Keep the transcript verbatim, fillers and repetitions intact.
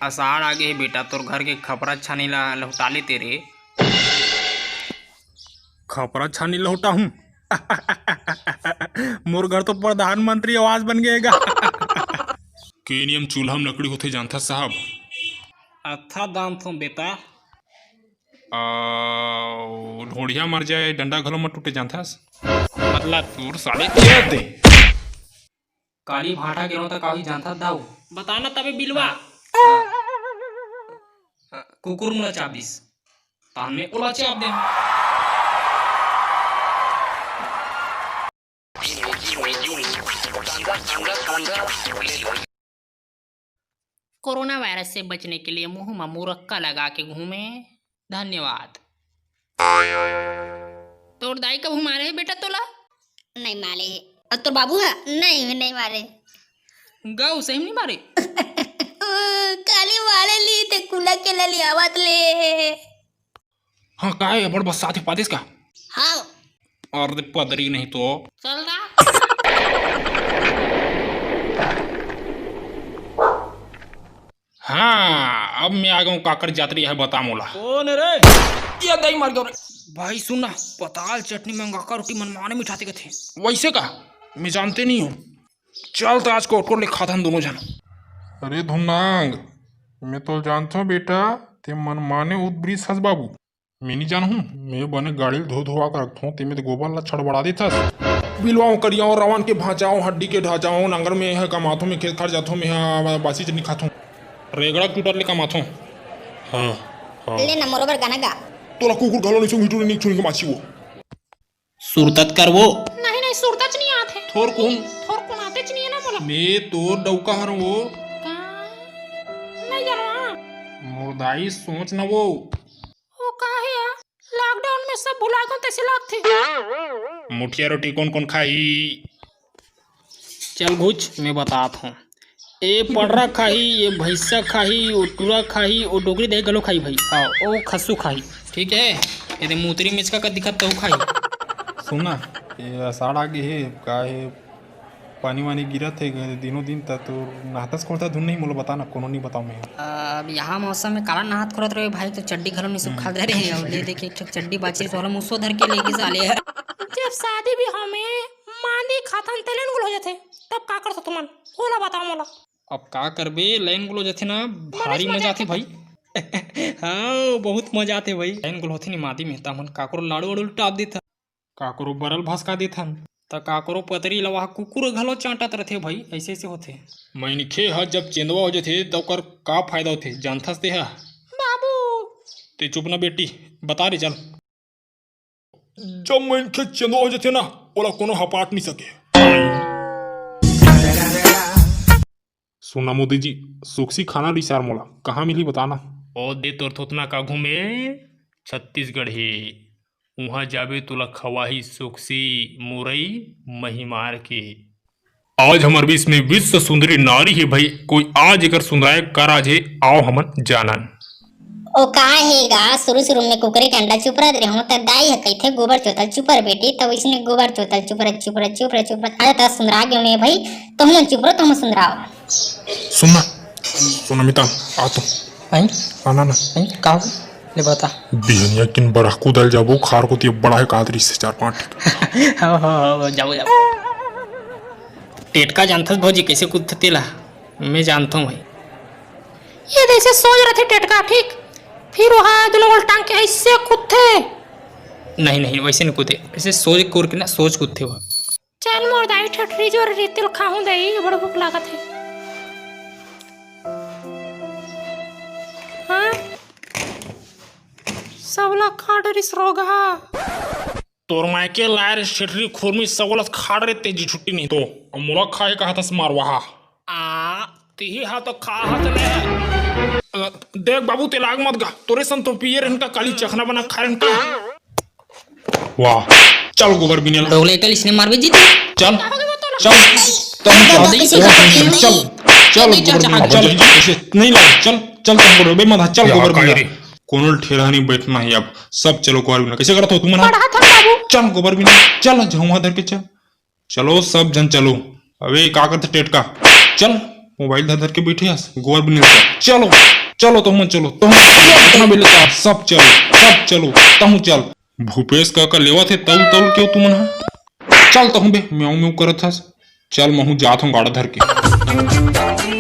असाढ़ आगे हे बेटा, तोर घर के खपरा छानी ला लहुटा लेते रे। खपरा छानी लहुटा हूँ? मोर घर तो प्रधानमंत्री आवास बन गए गा। के नियम चूल्हा में लकड़ी होथे जानथा साहब? अत्था दान थो बेटा। आ, ढोढ़िया मर जाए, डंडा घलो मत टूटे जानथस? मतलब तोर साले के दे। काली भाटा गेलो त का होई जानथस दाऊ? बताना तबे बिलवा। कुकुर मुला चाप दिस। तान में ओला चाप दे। कोरोना वायरस से बचने के लिए मुंह में मुरक्का लगा के घूमें। धन्यवाद। तोर दाई कभू मारे हे बेटा तोला? नहीं मारे हे। अउ तोर बाबू ह? नहीं, नहीं मारे। गऊ सही में नहीं मारे? काली मारे ली ते कुला के ललियावत ले। हाँ, काय अब्बड़ बस्सात हे पादेस का? हाँ। अरे पदरी नहीं तो। चल ना। हाँ, अब मैं आ गया हूँ, काकर जातरी है, बता मोला। कौन है रे? ये दही मार गयो रे। भाई सुन ना, पताल चटनी मंगा कर रोटी मनमाने मिठाते कथे। वैसे का? मैं जानते नहीं हूँ। चल त आज कोटकोट ले खाथन दोनों झन। अरे धुमनांग, मैं तो जानथों बेटा, ते मनमाने उदबरिस हस बाबू। मैं नहीं जानहूँ, मैं बने गाड़ी ल धो धोवा के रखथों, ते में ते गोबर ला छड़बड़ा देथस। बिलवाओ करियाओ रावण के भांचाओ, हड्डी के ढांचाओ, नांगर में है कमाथों, मैं खेत खार जाथों, मैं हा बासी चटनी खाथों। रेगड़ा टूटर ले कमाथों। हाँ, हाँ। ले ना मोरो बर गाना गा। तोला कुकुर घलो नहीं सुंघी टूरी नहीं छुई के माछी वो। सुरतत कर वो। नहीं, नहीं, सुरतच नहीं आत हे। थोर कुन? थोर कुन आतेच नहीं है ना मोला। मैं तोर डौका हर वो। का? नहीं जानवा। मोर दाई सोच न वो। ओ का हे यार? लॉकडाउन में सब भुला गो तैसे लागथे। मुठिया रोटी कौन कौन खाई? चल घुच, मैं बतात हूँ। ए पड़रा खाही, ए भैंसा खाही, ओ टूरा खाही, ओ डोकरी दही घलो खाही भाई। हाँ, ओ खस्सू खाही। ठीक है, एदे मूतरी मिचका का दिखत तहु खाही। सुन ना, ए असाढ़ आगे हे, का हे, पानी वानी गिरत हे, दिनों दिन त तोर नहातस खोरता धुन नहीं, मोला बता ना, कोनो नहीं बताओ मैं। अब यहाँ मौसम में काला नहात खोरत रहे भाई, तो चड्डी घलो नहीं सुखा दे रहे, और ले देखे एक ठो चड्डी बाची, तो मुसो धर के लेके साले यार। जब शादी भी हमें मांदी खाथन तेलेन गुल हो जाथे, तब का करथो तुमन? ओला बताओ मोला। अब का करबे, लाइन गुल हो जाथे ना, भारी मजा आथे भाई। हाँ, बहुत मजा आथे भाई। लाइन गुल होथे नी मांदी में, त हमन काकरो लाड़ू वाड़ू टाप देथन, काकरो बरल भसका देथन, त काकरो पतरी लवा कुकुर घलो चांटत रथे भाई, ऐसे ऐसे होथे। मनखे ह जब चेंदवा हो जाथे, त ओकर का फायदा होथे, जानथस ते ह? बाबू। ते चुप ना बेटी, बता रे चल। जब मनखे चेंदवा हो जाथे ना, ओला कोनो हपाट नहीं सके। सुना मोदी जी, सोकसी खाना रिसार मोला कहाँ मिलही बताना। ओ दे तोर थोथना का घूमे छत्तीसगढ़ हे, उहाँ जाबे तोला खवाही सोकसी मुरई महिमार के। आज हमर बीच में विश्व सुंदरी नारी हे भाई, कोई आज एकर सुंदराए का राज हे, आओ हमन जानन। ओ का हे गा, शुरू शुरू में कुकरे के अंडा चुपरत रेहो, त दाई ह कहिथे, "गोबर चोतल चुपर बेटी," त वइसने गोबर चोतल चुपरत, चुपरत, चुपरत, चुपरत, अरे त सुंदरा गेंव में भाई, तुहू मन चुपरो, तुहू मन सुंदराओ। सुन ना, सुन ना मितान, आ तो। हैं? आना ना। हैं? का हो? ले बता। बिहनिया किन बरहकू दल जाबो, खार कोती बड़ा हे कांत रिस हे चार पांच। हो, हो, हो, जाबो, जाबो। टेटका जानथस भौजी कइसे कूदथे तेला? मैं जानथों भाई। ये जइसे सोज रथे टेटका, ठीक? फिर ओहा दुनो गोड़ टांग के अइसे कूदथे। नहीं, नहीं, वइसे नहीं कूदे। अइसे सोज कोर के ना, सोज कूदथे वो। चल मोर दाई ठठरी जोर रे, तेल खाहूं दाई, बड़ भूख लागत हे। हाँ? सबला खा डरिस रोगहा। तोर मायके लाय रे ठठरी खुरमी, सबला खा डरे तेजी छुट्टी नहीं तो। अब मोला खाए कहा था मारवाहा। आ, तिही हा तो खा हा चले। अ, देख बाबू, तेला आग मत गा। तोरे सन तो पिए रहन का, काली चखना बना खा रहन का। वाह, चल गोबर बिनेला। डोगले कल इसने मारबे जीत। चल, चल, तम चल, चल, चल, चल, गोबर बिनेला, चल, ऐसे नहीं लगे, चल, चल, तम गोबर, बे मत, चल, गोबर बिनेला। कोनो ठेला नहीं बैठना है अब, सब चलो गोबर बिनेला। कैसे करत हो तुम ना? पढ़ा था बाबू। चल गोबर बिनेला, चल, झुआ धर के चल। चलो सब जन चलो। अबे का करत टेटका? चल। मोबाइल धर धर के बैठे हस, गोबर बने लगा। चलो, चलो, तुम चलो, तुम चलो, अपना बेले का, सब चलो, सब चलो, तुम चल। भूपेश काका लेवत हे तौल तौल के तुमन हा। चल तुम बे, म्याऊ म्याऊ करत हस। चल महू जात हूँ गाड़ा धर के।